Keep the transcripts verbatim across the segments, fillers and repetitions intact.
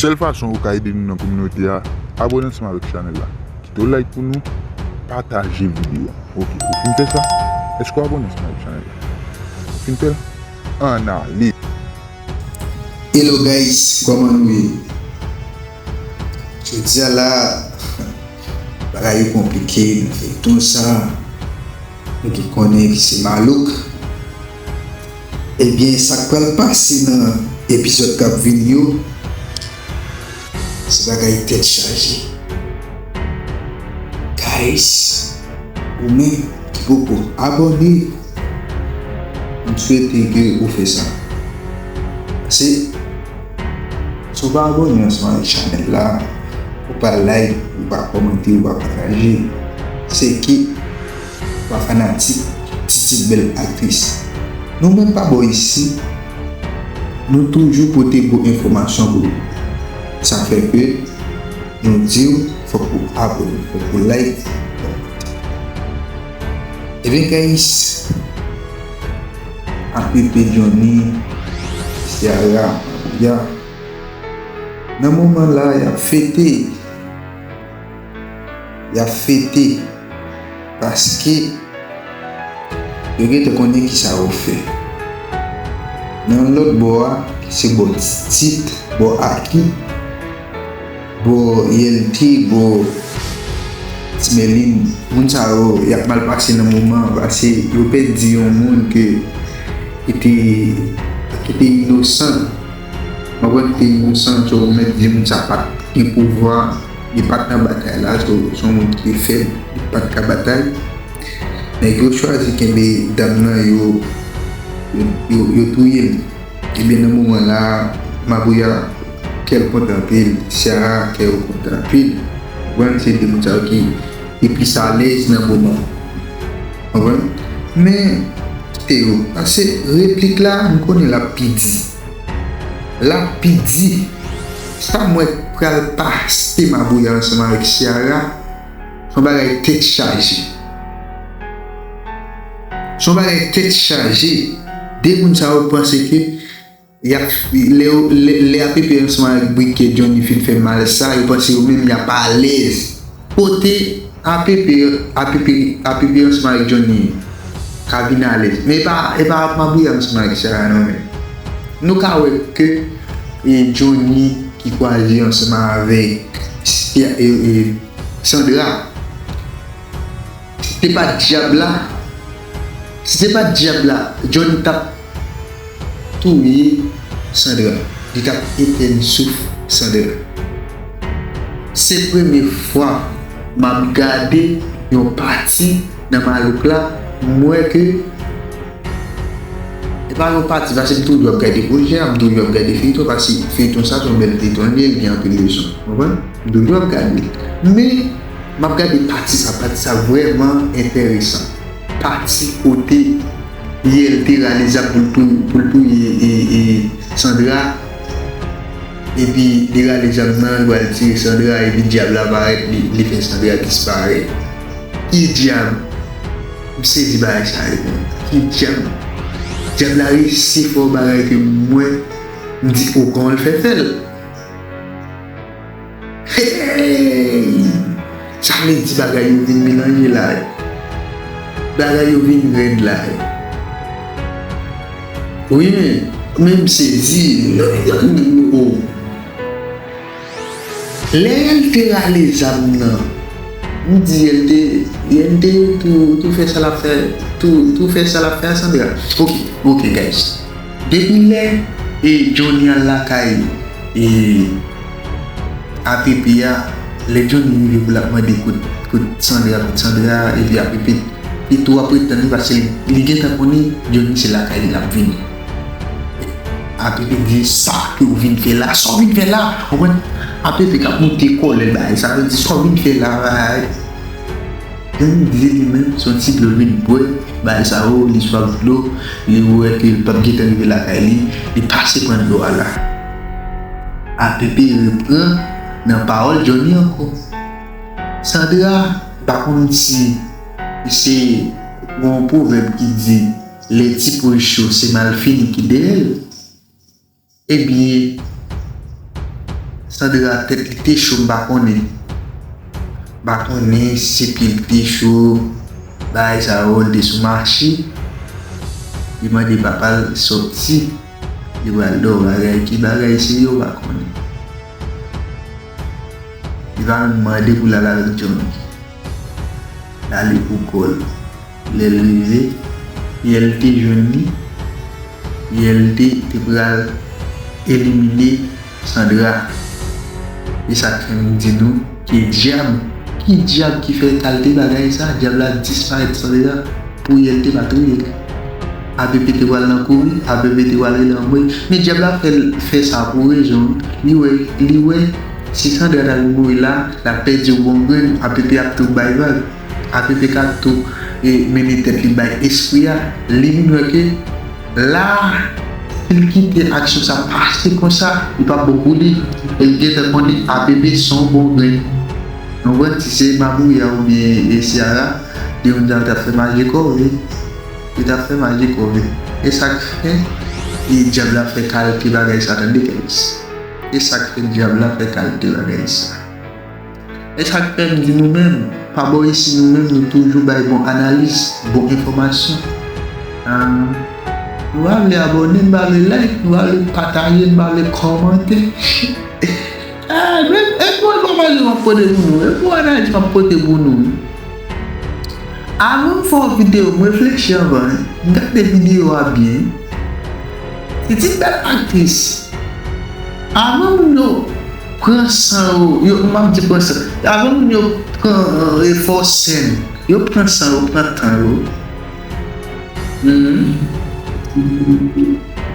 Sèl fason ou ka ede nou nan kominote a, abòne ansanm avèk chanèl la. Kite yon like pou nou, pataje videyo a. Ok, ou fin fè sa? Èske w abòne ansanm avèk chanèl la? Ou fin fè l? Ann ale! Hello guys, kòman nou ye? Jodi a la, bagay yo konplike nan feyton sa. Nou tout konnen ki se Malouk. Ebyen, sa k pral pase nan epizòd k ap vini yo, se bagay tèt chaje. Guys, ou menm ki poko abòne, m swete ke ou fè sa. Pase, si w pa abòne ansanm avèk chanèl la, ou pa like, ou pa kòmante, ou pa pataje, se ke pa fanatik Titi bèl aktris. Nou menm pa bò isi, nou toujou pote bon enfòmasyon pou ou. Sa fè ke nou di w fòk ou abòne, fòk ou like. Ebyen guys, Apepe, Johnny, Ciara, Mabouya, nan moman la y ap fete. Y ap fete paske yo gentan konnen kisa yo fè. Nan lòt bò a, ki se bò Titit, bò Aki, bò Yèlte, bò Timelin, moun sa yo, y ap mal pase nan moman an, pase yo pèdi yon moun ke ki te ki te inosan. Mwen wè ki te inosan, so ou mèt di moun sa pa t gen pouvwa, li pa t nan batay la, so se yon moun ki te fèb, li pa t ka batay. Nèg yo chwazi kenbe dam nan, yo yo yo touye l. Ebyen nan moman la, Mabouya kè l kontan anpil, Ciara kè yo kontan anpil. Ou konprann, se de moun sa yo ki ki plis alèz nan moman. Konprann? Men, kite yo. Pase replik la, m konnen l ap pi di. L ap pi di. Sa m wè k pral pase Mabouya ansanm avèk Ciara, se yon bagay tèt chaje. Se yon bagay tèt chaje. De moun sa yo panse ke Y ap, lè yo, lè, lè Apepe ansanm avèk Brique Johnny fin fè mal sa, yo panse yo menm y ap alèz. Kote Apepe, Apepe, Apepe ansanm avèk Johnny ka vin alèz. Men e pa, e pa Mabouya ansanm avèk Ciara non men. Nou ka wè ke e Johnny ki kwaze ansanm avèk e, e, Sandra. Si te pa t dyab la, si te pa t dyab la, Johnny t ap touye Sandra. Li t ap etenn souf Sandra. Se premye fwa m ap gade yon pati nan Malouk la, m wè ke e pa yon pati, pase m toujou ap gade pwojè a, m toujou ap gade feyton, pase feyton sa se yon bèl feyton li ye, li gen anpil leson. Konprann? M toujou ap gade l. Men, m ap gade pati sa, pati sa vrèman enteresan. Pati kote Yèlte rale zam pou l tou, pou l touye e, e Sandra. Epi li rale zam nan, li pral tire Sandra, epi dyab la parèt, li, li fè Sandra disparèt. Ki dyab? M sezi bagay sa yo, men. Ki dyab? Dyab la resi fè yon bagay ke mwen, m di, o, kòman l fè fè l? Hey! Sa vle di bagay yo vin melanje la. Bagay yo vin rèd la. Wi, men, men m sezi. O. Lè Yèlte rale zam nan, m di Yèlte, Yèlte tou, tou fè sa l ap fè, tou, tou fè sa l ap fè a Sandra. Ok, ok, guys. Depi lè e Johnny al lakay e Apepe a, lè Johnny rive pou l ap mande kot, kot Sandra, kot Sandra, epi Apepe li tou ap ret tann li, paske li, li gentan konnen Johnny se lakay li l ap vini. Apepe di, sa ke w vin fè la, sa w vin fè la, w konprann? Apepe k ap moute kòlè l bagay sa, li di, sa w vin fè la, bagay. Johnny di li menm, se yon ti dlo l vin bwè, bagay sa yo, li swaf dlo, li wè ke l p ap gentan rive lakay li, li pase pran dlo a la. Apepe repran nan pawòl Johnny ankò. Sandra, m pa konn si se yon pwovèb ki di, lè ti poz cho, se malfini ki dèyè l. Ebyen, Sandra tèt li te cho, m pa konnen. M pa konnen si se pye l te cho, bagay sa yo, l te sou mache. Li mande papa l sòti. Li pral dò bagay, ki bagay serye w pa konnen. Li pa menm mande pou l al avèk Johnny. L ale pou kò l. Lè l rive, Yèlte jwenn li. Yèlte te pral elimine Sandra. E sa k fè m di nou, ki dyab, ki dyab ki fè kalte bagay sa, dyab la disparèt Sandra pou Yèlte pa touye l. A P P te pral nan kouri, A P P te pral rele anmwe. Men dyab la fè, fè sa pou rezon. Li wè, li wè, si Sandra ta vin mouri la, l ap pèdi yon bon grenn, A P P ap tou bay vag. A P P ka tou e, mennen tèt li bay espri a. Li vin wè ke la, si l kite aksyon sa pase konsa, li p ap bon pou li. E l gentan konnen A P P se yon bon grenn. Nou wè, si se Mabouya oubyen e Ciara, de moun sa yo t ap fè maji kòve. Yo t ap fè maji kòve. E sa k fè, e dyab la fè kalte bagay sa, tande, guys. E sa k fè dyab la fè kalte bagay sa. E sa k fè m di nou menm, pa bò isi nou menm, nou toujou bay bon analiz, bon enfòmasyon. Ah, nou pa vle abòne, nou pa vle like, nou pa vle pataje, nou pa vle kòmante. Ah, men, e bon enfòmasyon m ap pote pou nou, e bon analiz m ap pote pou nou. Avan m fè yon videyo, m reflechi anvan, m gade videyo a byen. Titit bèl aktris. Avan moun yo pran san yo, yo, m ap di pran san, avan moun yo pran, e, fè w sèn, yo pran san yo, pran tan yo. Mhm.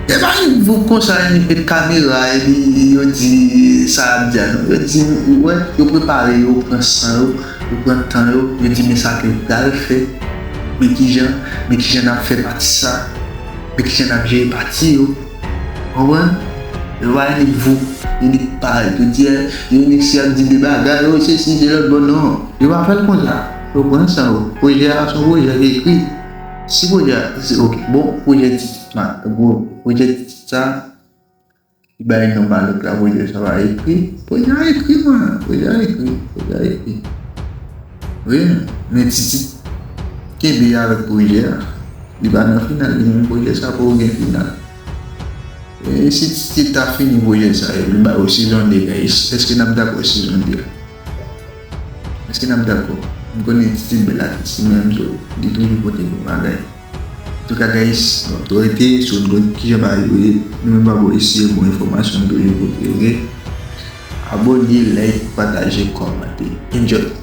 E pa yon boug konsa, li met kamera, epi yo di sa ap di a, non. Yo di, wè, yo prepare, yo pran san yo, yo pran tan yo, yo di, men sa ke yo pral fè, men kijan, men kijan n ap fè pati sa, men kijan n ap jere pati yo. Konprann? Yo pa inik vou, inik parèt, yo di, yo inik si ap di de bagay, yo sesi, de lòt bò, non. Yo pa fè l konsa. Yo pran san yo. Pwojè a se yon pwojè ki ekri. Si pwojè a, se, ok, bon, pwojè titit, ma, bon, pwojè titit sa, li bay non malèt la, pwojè sa pa ekri. Pwojè a ekri, man, pwojè a ekri, pwojè a ekri. Wi, men titit kenbe avèk pwojè a. Li pa nan final, li menm pwojè sa poko gen final. E si titit ta fini pwojè sa, epi ba yo sezon de, guys, èske n ap dakò sezon de a? Èske n ap dakò? M konnen titit bèl atis, li menm tou, li toujou pote bon bagay. Antouka, guys, nou ap tou rete sou nou kijan bagay yo ye. Nou menm pa bò isi, bon enfòmasyon nou toujou pote, ok? Abòne, like, pataje, kòmante. Enjoy!